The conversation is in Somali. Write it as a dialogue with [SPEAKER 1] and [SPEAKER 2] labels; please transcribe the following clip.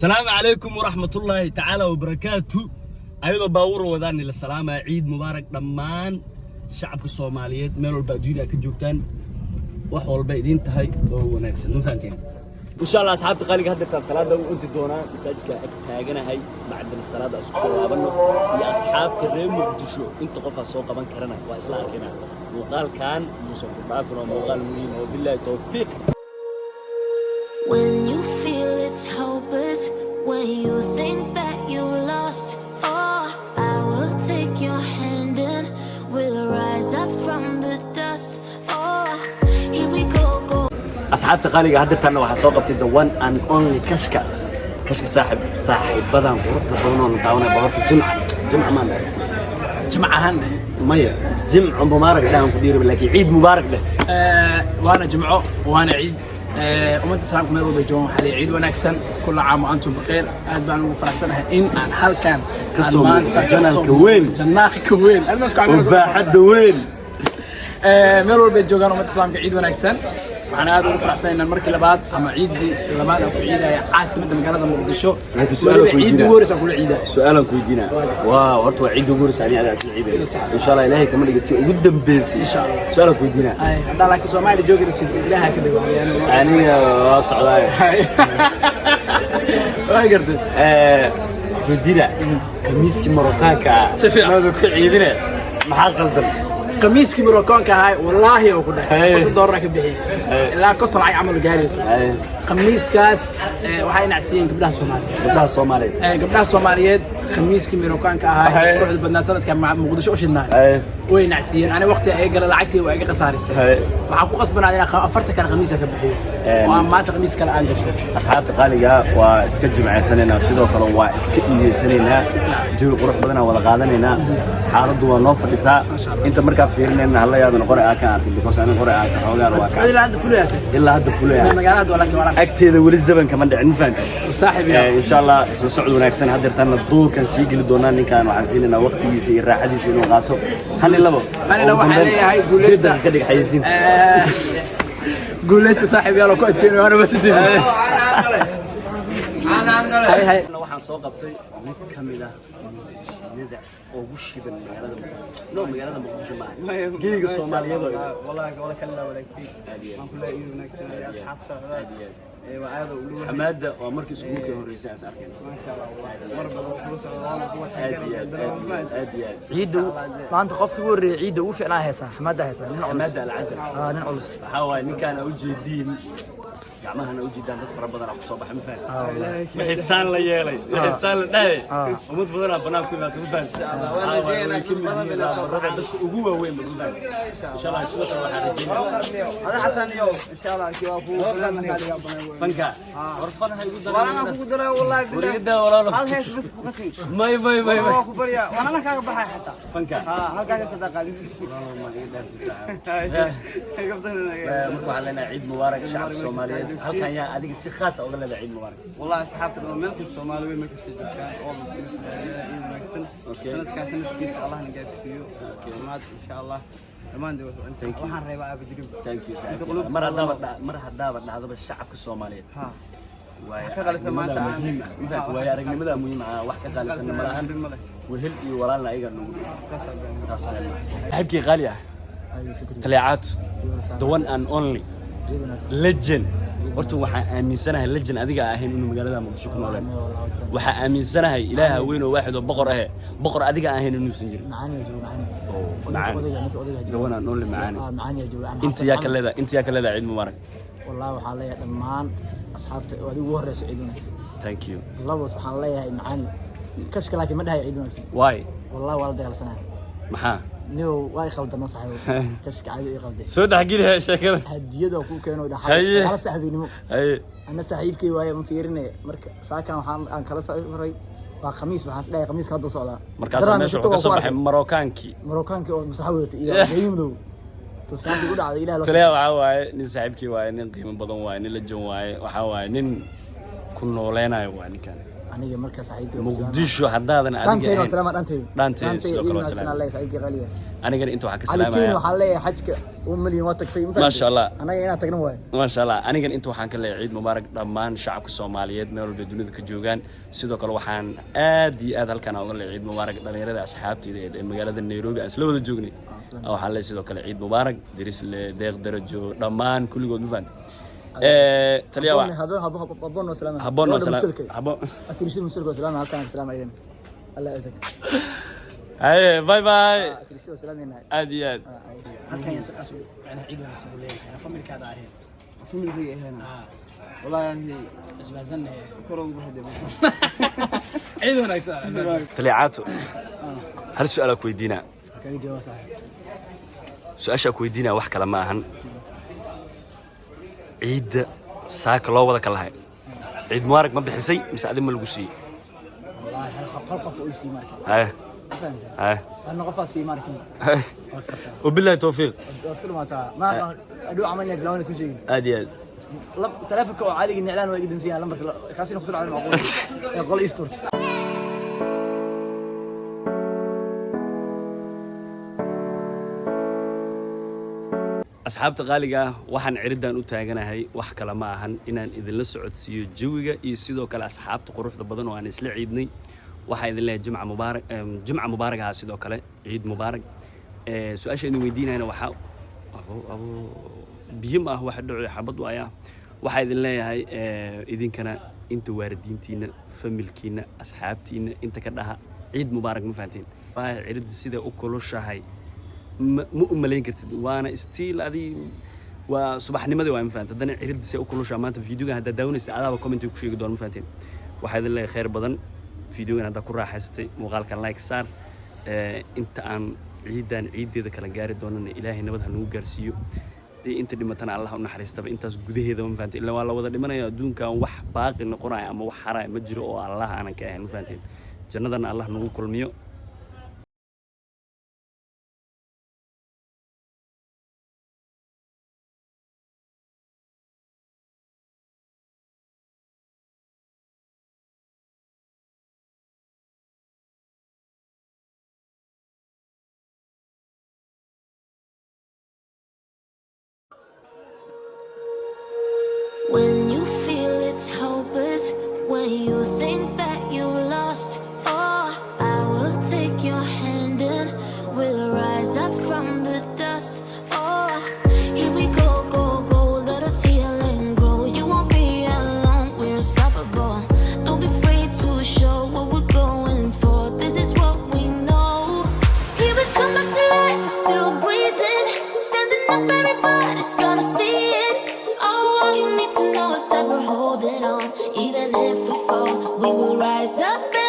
[SPEAKER 1] Asalaamu calaykum waraxmatullaahi tacaala wabarakaatu. Ayadoo baabuur wadaan la salaamaya. Ciid mubaarak dhammaan shacabka Soomaaliyeed meel walba adduunyada ka joogtaan. Wax walba idiin tahay oo wanaagsan, ma fahanteen? Insha Allah, asxaabta qaaliga, haddeertaan salaada u ordi doonaa. Masaajidka ag taaganahay. Bacdal salaada isku soo laabanno iyo asxaabta reer Muqdisho inta qofaa soo qaban karana waa isla arkaynaa. Muuqaalkan muusan ku dhaafin, waa muuqaal muhiim oo bilaahi tawfiiq.
[SPEAKER 2] When you feel it's hopeless, when you think that you lost, oh, I will take your hand and we'll rise up from the dust. Oh, here we go, go.
[SPEAKER 1] Asxaabta qaaliga, haddeertaana waxaa soo qabtay the one and only Kashka. Kashka, saaxib, saaxiibadan quruxda badan oo na daawanaya ba horta jimca, jimca maan dhahay?
[SPEAKER 3] Jimcahan.
[SPEAKER 1] Maya, jimco mubaarak dhahan ku dhiiriba, laakiin ciid mubaarak dheh.
[SPEAKER 3] Waana jimco, waana ciid. Ummadda islaamka meel walba joogan waxaa leeyahay ciid wanaagsan. كل عام وأنتم بخير. Aad baan ugu faraxsanahay in aan halkan
[SPEAKER 1] ka
[SPEAKER 3] aan
[SPEAKER 1] soo
[SPEAKER 3] maanta
[SPEAKER 1] muuqdo
[SPEAKER 3] ka
[SPEAKER 1] janaalka
[SPEAKER 3] soo
[SPEAKER 1] weyn.
[SPEAKER 3] Janaalka weyn. Aad ma isku
[SPEAKER 1] oo
[SPEAKER 3] camiraysaa?
[SPEAKER 1] Baaxadda weyn.
[SPEAKER 3] Meel walba joogaan ummadda islaamka, ciid wanaagsan. Waxaan aad ugu faraxsanahay inaan markii labaad ama ciiddii labaad aan ku ciidaya caasimadda magaalada Muqdisho.
[SPEAKER 1] Laakiin su'aal
[SPEAKER 3] weliba
[SPEAKER 1] ku
[SPEAKER 3] ciiddii
[SPEAKER 1] weydiinaa.
[SPEAKER 3] ugu horreysa aan kula ciidaya.
[SPEAKER 1] Su-aalaan ku weydiinaa. Waaw, horta waa ciidda ugu horreysa ani adaa isla ciidaya.
[SPEAKER 3] Sida sax.
[SPEAKER 1] Insha Allah, Ilaahay kama dhigatii ugu dambeysay.
[SPEAKER 3] Insha Allah.
[SPEAKER 1] Su-aalaan ku weydiinaa.
[SPEAKER 3] Ay, haddaa laakiin Soomaaliya joogi rabtid, Ilaaha ka dhigo yani.
[SPEAKER 1] Aniga waa socdaay.
[SPEAKER 3] Waa gartay.
[SPEAKER 1] Weydiina, khamiiskii Marokaanka
[SPEAKER 3] Si fiican.
[SPEAKER 1] maadu ka ciidine, maxaa qaldan?
[SPEAKER 3] Qamiiskii Marookaanka ahaa, wallaahi oo ku dhahay,
[SPEAKER 1] Hey.
[SPEAKER 3] $50 ka bixiyay, ilaa 50 lacag camal gaarayso.
[SPEAKER 1] Hey.
[SPEAKER 3] Qamiiskaas waxay nacsiiyeen gabdhaha Soomaaliyeed.
[SPEAKER 1] Gabdhaha Soomaaliyeed.
[SPEAKER 3] Gabdhaha Soomaaliyeed khamiiskii Marookaanka ahaa,
[SPEAKER 1] Hey.
[SPEAKER 3] quruxda badnaa, sanadka Muqdisho u shidnaa,
[SPEAKER 1] Hey.
[SPEAKER 3] way nacsiiyeen. Ani waqti ay gala lacagtii waa iga khasaarisay.
[SPEAKER 1] Hey.
[SPEAKER 3] Waxaan ku qasbanaaday inaan afarta kale khamiisa ka bixiyo oo aan maanta khamiis kale aan gasho.
[SPEAKER 1] Asxaabta qaaliga, waa iska jimcaysanaynaa, sidoo kale waa iska iigeysanaynaa, jawi qurux badanaa wada qaadanaynaa. Xaaladdu waa noo fadhisaa. Inta markaa fiirinayna hala yaadana qore aa ka arkin, because aniga qore aa ka xoogaan waa ka
[SPEAKER 3] Ilaa hadda fulayaatay.
[SPEAKER 1] Ilaa hadda fulaya.
[SPEAKER 3] Magaalada waa laakiin waa
[SPEAKER 1] Agteeda weli zabanka ma dhicin, ma fahamtay?
[SPEAKER 3] Saaxiib yaa.
[SPEAKER 1] Insha Allah, isla socod wanaagsan. Haddeertaana duurkan sii geli doonaa. Ninkan waxaan siinaynaa waqtigiisa iyo raaxadiisa inuu qaato. Hal iyo labo.
[SPEAKER 3] Hal iyo labo
[SPEAKER 1] Ugu
[SPEAKER 3] waxaan
[SPEAKER 1] dambeyn,
[SPEAKER 3] leeyahay
[SPEAKER 1] 8
[SPEAKER 3] guuleysta.
[SPEAKER 1] daqiiqo ka dhig xayeysiinta.
[SPEAKER 3] Guuleysta, saaxiib yaal, oo ku adkeynayo waana basitiin. Hay hay.
[SPEAKER 1] Waxaan soo qabtay mid ka mid ah muusiishinada ugu shidan magaalada Muqdisho. No, magaalada Muqdisho maaha, geega Soomaaliyeed oo idin.
[SPEAKER 4] والله ولا كلا ولا كي waan kula iid wanaagsan asxaabta. Waa aad u lugu.
[SPEAKER 1] Xamaada, waa markii iskuulka horreysay aan is arkeen.
[SPEAKER 4] Ma sha Allah, mar badan kula socdo waana kuwa.
[SPEAKER 1] Aad iyo aad, aad iyo aad, aad iyo aad.
[SPEAKER 5] Ciidda maanta qofkii ugu horreeyay ciidda ugu fiicnaa heesaa, Xamaada heesaa, nin culus.
[SPEAKER 1] Xamaada Alcasal.
[SPEAKER 5] Aa, nin culus.
[SPEAKER 1] Waxaa waaye ninkaan aa ujeediin, gacmahana ujeedaan, dad fara badan aa kusoo baxay, ma fahamtay? Wixii saan la yeelay, wixii saan la dhahay, ummad badanaa banaan ku imaatay, ma fahamtay? Waxaa waaye way ka mid yihiin raabarada dadka ugu waaweyn ba, ma fahamtay? Insha Allah, sidoo kale waxaan rajeynaya
[SPEAKER 4] Hada xataa niyo, insha Allah kii waa ku
[SPEAKER 1] fanka war fan ha igu
[SPEAKER 4] waana
[SPEAKER 1] daran.
[SPEAKER 4] Kugu daray, wallahi billah.
[SPEAKER 1] Warigada, walaalo.
[SPEAKER 4] Hal hees bas ku qati.
[SPEAKER 1] May, may, may, may.
[SPEAKER 4] Waa ku barya, waana kaaga baxay xataa.
[SPEAKER 1] Fanka.
[SPEAKER 4] Ha, halkaas xataa qaadin.
[SPEAKER 1] Walaalo, ma iga dhaafaysaa? Marka waxaan leenahay ciid mubaarak shacabka Soomaaliyeed. Halkan yaa adiga si khaas ah uga leedahay ciid mubaarak?
[SPEAKER 4] والله asxaabta dhan meel kasta Soomaali weyn markasta joogtaan oo muslimiin ciid wanaagsan. Sanadkan sanadkiisa Allah na gaarsiiyo caafimaad, insha Allah. Dhammaan dawladda inta waxaan reebaa aaba jirin.
[SPEAKER 1] Thank you.
[SPEAKER 4] Inta qulubta.
[SPEAKER 1] Mar haddaaba dhacdaba shacabka Soomaaliyeed
[SPEAKER 4] ha
[SPEAKER 1] waayo
[SPEAKER 4] Wax ka qaalisan maanta
[SPEAKER 1] aragnimada muhiim ah. In fact, waayo aragnimada muhiim ah, wax ka qaalisanna ma lahan.
[SPEAKER 4] Ma leh.
[SPEAKER 1] Wehel iyo walaalna ayagaa nagu dhow. Taas waa saaxiibkii qaali ah, taleecaad, the one and only legend. Horta waxaan aaminsanahay legend adiga ahayn inuu magaalada Muqdisho ku nooleen. Waxaan aaminsanahay Ilaaha weyn oo waaxid oo boqor ahe, boqor adiga ahayn inuusan jirin.
[SPEAKER 5] Macaani joogo, macaani.
[SPEAKER 1] Macaani.
[SPEAKER 5] Odayga, ninka odayga
[SPEAKER 1] The
[SPEAKER 5] joogo.
[SPEAKER 1] one and only macaani.
[SPEAKER 5] Ah, macaani joogo.
[SPEAKER 1] Inta yaa ka leedahay, inta yaa ka leedahay ciid mubaarak?
[SPEAKER 5] Wallahi waxaan leeyahay dhammaan asxaabta oo adigu ugu horeyso, ciid wanaagsan.
[SPEAKER 1] Thank you.
[SPEAKER 5] Labos waxaan leeyahay macaani kashka, laakiin ma dhahay ciid wanaagsan.
[SPEAKER 1] Why?
[SPEAKER 5] Wallahi waa la dagaalsanaya.
[SPEAKER 1] Maxaa?
[SPEAKER 5] Niyow, waa i khaldamo saaxiibo, kashka caadi ii qalday.
[SPEAKER 1] Soo dhexgeliya sheekada.
[SPEAKER 5] Hadiyada kuu keeno.
[SPEAKER 1] Haye.
[SPEAKER 5] Dhaxal kala saxbiinimo.
[SPEAKER 1] Haye.
[SPEAKER 5] Ana saaxiibkay waaye, ma fiirine. Marka saakan waxaan aan kala safaray waa khamiis, waxaan is dhahay khamiiska hadda socdaa.
[SPEAKER 1] Markaasaa
[SPEAKER 5] Daraan
[SPEAKER 1] meesha
[SPEAKER 5] TikTok
[SPEAKER 1] wuxuu ka soo
[SPEAKER 5] ku
[SPEAKER 1] baxay
[SPEAKER 5] arkay.
[SPEAKER 1] Marokaankii.
[SPEAKER 5] Marokaankii oo masaxa wadatay iyo geeyimdow tusaantii u dhacday Ilaah loo.
[SPEAKER 1] Taliya waxaa waaye nin saaxiibkii waaye, nin qiimo badan waaye, nin legend waaye. Waxaa waaye nin Ku nooleynayo waa ninkan.
[SPEAKER 5] Aniga marka saaxiibkay waa ku salaama.
[SPEAKER 1] Muqdisho haddaadan adiga
[SPEAKER 5] Dhaantayda waa
[SPEAKER 1] ahayn.
[SPEAKER 5] salaama, dhaantayda.
[SPEAKER 1] Dhaantayda
[SPEAKER 5] Dhaantayda
[SPEAKER 1] sidoo kale
[SPEAKER 5] ciid
[SPEAKER 1] waa
[SPEAKER 5] wanaagsan
[SPEAKER 1] salaam.
[SPEAKER 5] aan leeyahay, saaxiibkay qaaliga.
[SPEAKER 1] Anigana inta waxaan ka
[SPEAKER 5] Cali Kiin
[SPEAKER 1] salaamayaa.
[SPEAKER 5] waxaan leeyahay xajka 1 milyan waa tagtay, ma fahamtay?
[SPEAKER 1] Maasha Allah.
[SPEAKER 5] Anaga inaan tagno waaye.
[SPEAKER 1] Maasha Allah. Anigan inta waxaan ka leeyahay ciid mubaarak dhammaan shacabka Soomaaliyeed meel walba ay dunida ka joogaan. Sidoo kale waxaan aad iyo aad halkan aan uga leeyahay ciid mubaarak dhalinyarada asxaabteyda ee magaalada Nairobi aan isla wada joognay. Waxaan leeyahay sidoo kale ciid mubaarak Dirisle, Deeq Darajo, dhammaan kulligood, ma fahamtay? Taliya
[SPEAKER 5] Habboon habboon habboon waa salaama.
[SPEAKER 1] Habboon waa
[SPEAKER 5] Gabadha
[SPEAKER 1] salaam.
[SPEAKER 5] musalka.
[SPEAKER 1] Habboon.
[SPEAKER 5] Atirishada musalka waa salaama, halkaan ka salaama ayadana. Allah yasaka.
[SPEAKER 1] Haye, bye bye.
[SPEAKER 5] Atirishada waa salaamayna.
[SPEAKER 1] Aad iyo aad.
[SPEAKER 3] Halkan yaa saqaas macnaha ciid wanaagsan uu leeyahay familkaada ahayn.
[SPEAKER 4] Familkayga ahayn. Wallahi ahi.
[SPEAKER 3] Isbaazan.
[SPEAKER 4] Kor ugu baxday.
[SPEAKER 3] Ciid wanaagsan.
[SPEAKER 1] Taliya Caato, hal su'aal aan ku weydiinaa.
[SPEAKER 5] Kaga jawaab, saaxiib.
[SPEAKER 1] Su-aasha ku weydiinaya wax kale ma ahan. Ciidda saaka loo wada kalahay, ciid mubaarak ma bixisay mise adi ma lagu siiyey?
[SPEAKER 5] Wallahi hal qof oo i sii marka.
[SPEAKER 1] Haye.
[SPEAKER 5] Ma fahamtay?
[SPEAKER 1] Haye.
[SPEAKER 5] Hal qof aa sii marka.
[SPEAKER 1] Haye, wabillahi tawfiiq.
[SPEAKER 5] Waa isku dhamaataa. Ma aqaan aduu camal inaad bilaawan isma sheegin.
[SPEAKER 1] Aad iyo aad.
[SPEAKER 5] Taleefanka oo caadiga niclaan waa iga dansan yahay lambarka, kaasina kusoo dhacday macquul ee qol istorta.
[SPEAKER 1] Asxaabta qaaliga ah, waxaan ciriddan u taaganahay wax kale ma ahan inaan idinla socodsiiyo jawiga iyo sidoo kale asxaabta quruxda badan oo aan isla ciidnay. Waxaa idin leeyahay jimca mubaarak, jimca mubaarak ahaa, sidoo kale ciid mubaarak. Su-aasha idin weydiinayana waxaa abo abo biyo ma ah, waxa dhaco xabad waaya. Waxaa idin leeyahay idinkana inta waalidiintiina, familkiina, asxaabtiina inta ka dhaha ciid mubaarak. Ma fahantiin? Wallaahi ciridda siday u kulushahay ma u malayn kartid, waana still adi waa subaxnimadii waa, ma fahanteen? Haddana ciridda say u kulushaa maanta. Videogan haddaa daawanaysa adaaba comment ku sheegi doona, ma fahanteen? Waxaa idin leeyahay khayr badan. Videogan haddaa ku raaxaysatay muuqaalkan like saar. Inta aan ciidan ciiddeeda kala gaari doonana Ilaahay nabad ha nagu gaarsiiyo. Dee inta dhimatana Allah u naxariistaba intaas gudaheeda, ma fahanteen? Ilaa waa la wada dhimanaya adduunkan, wax baaqi noqonaya ama wax haraya ma jiro oo Allah aanan ka ahayn, ma fahanteen? Jannadana Allah nagu kulmiyo.
[SPEAKER 2] When you feel it's hopeless, when you think that you lost, oh, I will take your hand and we'll rise up from the dust. Oh, here we go, go, go, let us heal and grow. You won't be alone, we're unstoppable. Don't be afraid to show what we're going for. This is what we know. Here we come back to life, we're still breathing. Standing up, everybody's gonna see it. Oh, all you need to know is that we're holding on. Even if we fall, we will rise up.